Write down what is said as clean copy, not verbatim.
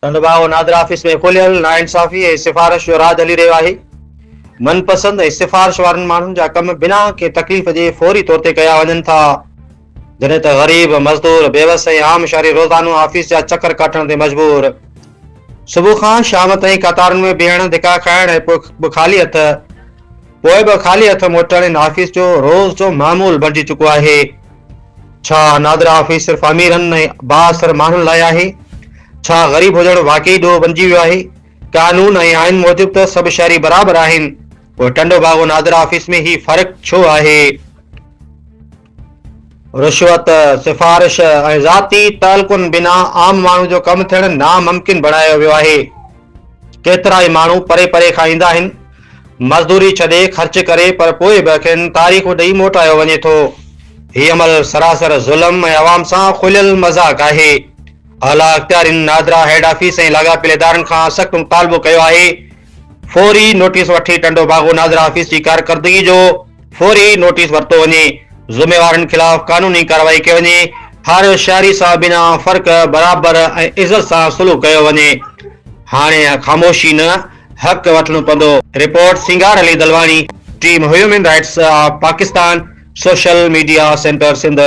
Tando Bago NADRA office ۾ کليل ناانصافي ۽ سفارش جو راڄ هلي رهيو آهي. من پسند ۽ سفارش وارن ماڻهن جا ڪم بنا ڪنهن تڪليف جي فوري طور تي ڪيا وڃن ٿا. جڏهن ته غريب، مزدور، بيوس ۽ عام شهري روزانو آفيس جا چڪر ڪاٽڻ تي مجبور. صبح کان شام تائين قطارن ۾ بيهڻ، ڌڪا کائڻ ۽ پوء به خالي هٿ پوء به خالي هٿ موٽڻ ان آفيس جو روز جو معمول بڻجي چڪو آهي. ڇا نادرا آفيس صرف اميرن ۽ بااثر ماڻهن لاء آهي؟ ڇا غريب هجڻ واقعي ڏوهه بنجي ويو آهي؟ قانون ۽ آئين موجب ته سڀ شهري برابر آهن، پوء ٽنڊو باگو نادرا آفيس ۾ هي فرق ڇو آهي؟ رشوت، سفارش ۽ ذاتي تعلقن بنا عام ماڻهو جو ڪم ٿيڻ ناممڪن بڻايو ويو آهي. ڪيترائي ماڻهو پري پري کان ايندا آهن، مزدوري ڇڏي خرچ ڪري پر پوء به کين تاريخون ڏئي موٽايو وڃي ٿو. هي عمل سراسر ظلم ۽ عوام سان کليل مذاق آهي. اعليٰ اختيارين نادرا هيڊ آفيس ۽ لاڳاپيل ادارن کان سخت مطالبو ڪيو آهي فوري نوٽيس وٺي ٽنڊو باگو نادرا آفيس جي ڪارڪردگي جو فوري نوٽيس ورتو وڃي، ذميوارن خلاف قانوني ڪارروائي ڪئي وڃي، هر شهري سان بنا فرق برابر ۽ عزت سان سلوڪ ڪيو وڃي. هاڻي خاموشي نه، حق وٺڻو پوندو. Report, Singar Ali Dalwani, team human rights of Pakistan, social media centre Sindh.